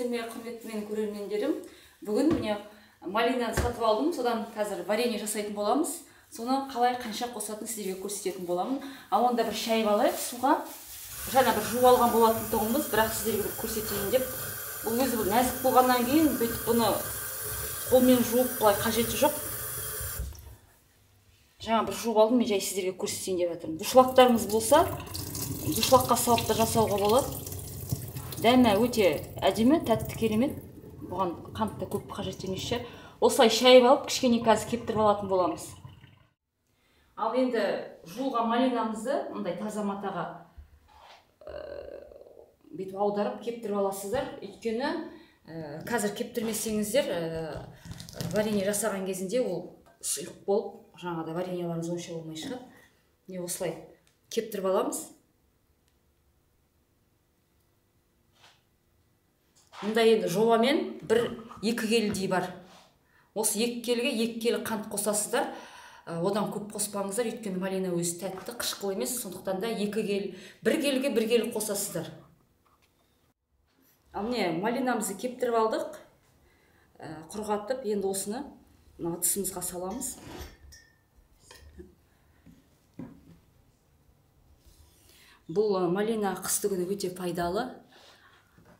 Сәлеметсіздер ме, құрметті менің көрермендерім. Бүгін міне малинаны сатып алдым, содан қазір варенье жасайтын боламыз. Соны қалай қанша қосатынын сіздерге көрсететін боламын. Ал онда бір шай алайық суға. Жаңа бір жуып алған болатын тұғынбыз, бірақ сіздерге бір көрсетейін деп. Бұл өзі бұл нәзік болғаннан кейін бүйтіп бұны қолмен жуып былай қажеті жоқ. Жаңа бір жуып алдым, мен жай сіздерге көрсетейін деп жатырмын. Дуршлактарыңыз болса, дуршлакқа салып та жасауға болады. Дәмі өте әдемі, тәтті, керемет. Бұған қант та көп қажет емес шығар. Осылай шайып алып, кішкене қазір кептіріп алатын боламыз. Ал енді жуылған малинамызды мындай таза матаға бүйтіп аударып кептіріп аласыздар. Өйткені қазір кептірмесеңіздер, варенье жасаған кезінде ол сұйық болып, жаңағыдай вареньеларыңыз онша болмай шығады. Міне осылай кептіріп аламыз. Мұнда енді жобамен 1-2 келідей бар. Осы 2 келіге 2 келі қант қосасыздар. Одан көп қоспаңыздар, өйткені малина өзі тәтті, қышқыл емес, сондықтан да 2 келі, 1 келіге 1 келі қосасыздар. Ал міне малинамызды кептіріп алдық, құрғатып, енді осыны мына ыдысымызға саламыз. Бұл малина қысты күні өте пайдалы.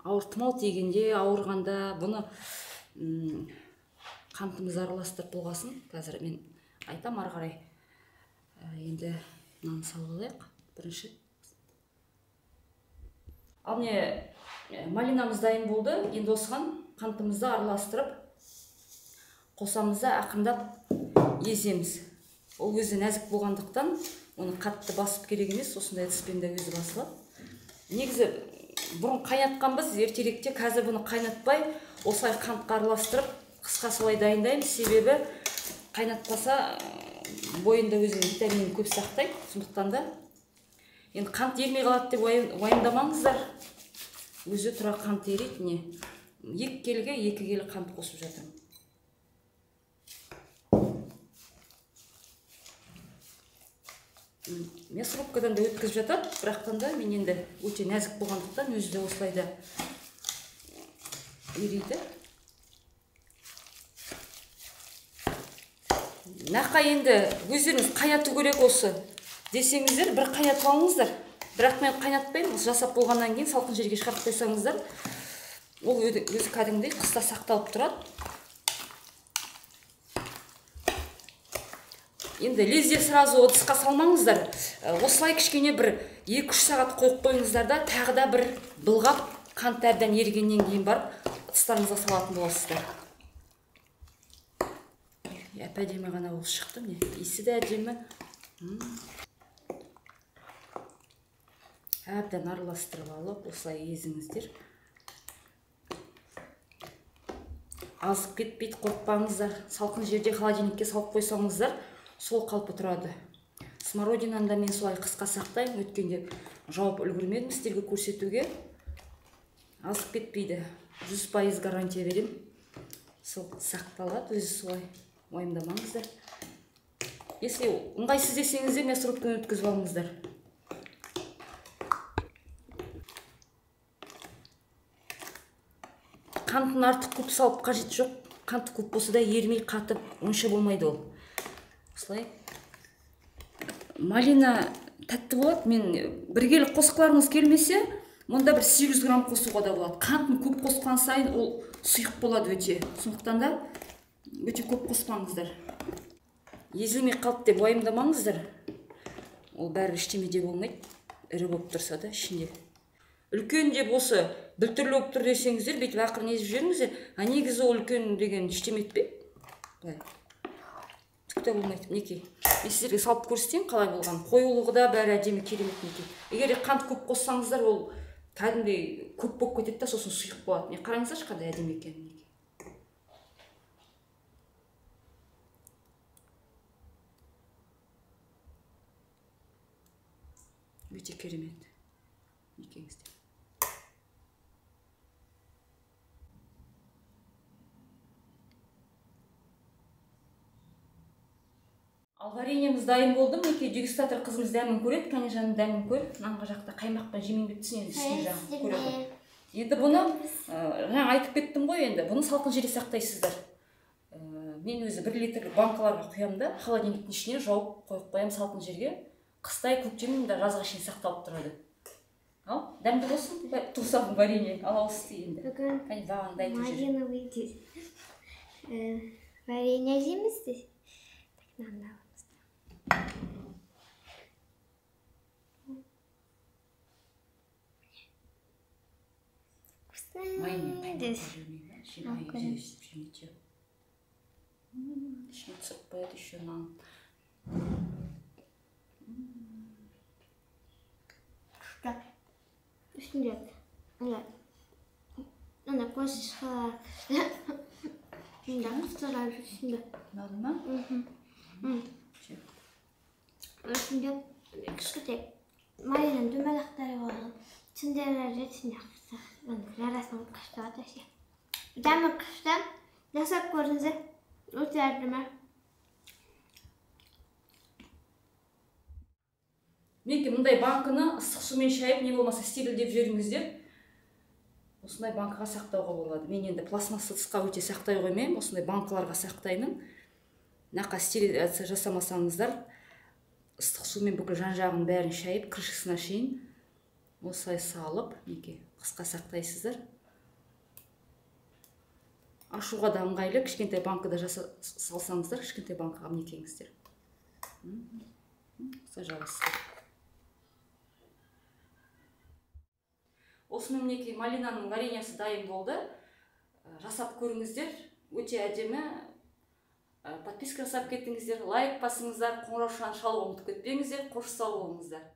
Ауыр тұмау тигенде, ауырғанда бұны қантымызды араластырып болғасын. Қазір мен айтам ары қарай. Енді мынаны салып алайық бірінші. Ал міне малинамыз дайын болды. Енді осыған қантымызды араластырып қосамыз да ақырындап еземіз. Ол өзі нәзік болғандықтан оны қатты басып керек емес, осындай ыдыспен де өзі басылады. Негізі бұрын қайнатқанбыз ертеректе, қазір бұны қайнатпай осылай қантқа араластырып қысқа солай дайындаймыз. Себебі қайнатпаса бойында өзінің витаминін көп сақтайды. Сондықтан да енді қант ермей қалады деп уайымдамаңыздар. Өзі тұра қант ериді. Міне 2 келіге 2 келі қант қосып жатырмын. Мясорубкадан да өткізіп жатады, бірақтан да мен енді өте нәзік болғандықтан өзі де осылай да ериді. Нақа енді өздеріңіз қайнату керек осы десеңіздер, бір қайнатып алыңыздар. Бірақ мен қайнатпаймын, осы жасап болғаннан кейін салқын жерге шығарып қойсаңыздар, ол өзі кәдімгідей қыста сақталып тұрады. Енді лезде сразу ыдысқа салмаңыздар. Осылай кішкене бір 2-3 сағат қойып қойыңыздар да, тағы да бір былғап қант әбден ерігеннен кейін барып ыдыстарыңызға салатын боласыздар. Әп-әдемі ғана болып шықты, міне. Иісі де әдемі. Әбден араластырып алып, осылай езіңіздер. Азып кетпейді, қорықпаңыздар. Салқын жерде холодильникке салып қойсаңыздар, сол қалпы тұрады. Смородинаны да мен солай қысқа сақтаймын, өткенде жауып үлгермедім сіздерге көрсетуге. Азып кетпейді, 100% гарантия беремін. Сол сақталады өзі солай, уайымдамаңыздар. Если ыңғайсыз десеңіздер, мясорубканы өткізіп алыңыздар. Қантын артық көп салып қажет жоқ. Қанты көп болса да ерімей қатып онша болмайды ол. Осылай. Малина тәтті болады. Мен бір келі қосқыларыңыз келмесе, мұнда бір 800 грамм қосуға да болады. Қантын көп қосқан сайын ол сұйық болады өте. Сондықтан да өте көп қоспаңыздар. Езілмей қалды деп уайымдамаңыздар. Ол бәрі ештеме де болмайды. Ірі болып тұрса да ішінде. Үлкен деп осы біртүрлі болып тұр десеңіздер, бүйтіп ақырын езіп жіберіңіздер. А негізі ол үлкен деген ештеме етпейді. Былай. Түк те болмайды. Мінекей. Мен сіздерге салып көрсетейін қалай болған. Қоюлығы да бәрі әдемі, керемет мінекей. Егер қант көп қоссаңыздар, ол кәдімгідей көп болып кетеді да, сосын сұйық болады. Міне қараңыздаршы қандай әдемі екенін мінекей. Өте керемет. Мінекейіңіздер. Ал вареньеміз дайын болды. Мінекей дегустатор қызымыз дәмін көреді. Кәне жаным, дәмін көр. Нанға жақта қаймақпен жемейін деп түсін, енді үстіне жағып көреді. Енді бұны жаңа айтып кеттім ғой, енді бұны салқын жерде сақтайсыздар. Мен өзі 1 литрлік банкаларға құямын да, холодильниктің ішіне жауып қойып қоямын салқын жерге. Қыстай, көктемнен де жазға шейін сақталып тұрады. Ал, дәмді болсын, тусам варенье, ал ауыз ти енді. Бүгін Кәне, бағаңды айтып жүр. Малиновый варенье жейміз де. Так, мынаны аламыз. Маймен Вкусно. қаймақ жемеймін, Ал, көреміз. жемейді. Ішіне түсіріп қояды еще нан. Күшті. Үстінде ана ана косточкалар күшті. Мында құстар үстінде. Ұнады ма? Же. Үстінде кішкентай малина дөңгелектері болған. Түсіндері ішінде жарасын күшті вообще. Дәмі күшті. Жасап көріңіздер. Өте әдемі. Мінекей, мындай банкіні ыстық сумен шайып, не болмаса стерилдеп жіберіңіздер. Осындай банкіға сақтауға болады. Мен енді пластмасс ыдысқа өте сақтай қоймаймын, осындай банкаларға сақтаймын. Нақа стерилизация жасамасаңыздар, ыстық сумен бүкіл жан-жағын бәрін шайып, крышкасына шейін осылай салып, мінекей, қысқа сақтайсыздар. Ашуға да ыңғайлы, кішкентай банкада салсаңыздар, кішкентай банкаға мінекейіңіздер. Осылай жабасыздар. Осымен мінекей малинаның вареньесі дайын болды. Жасап көріңіздер, өте әдемі. Подписка жасап кетіңіздер, лайк басыңыздар, қоңыраушаны шалуға ұмытып кетпеңіздер. Қош сау болыңыздар.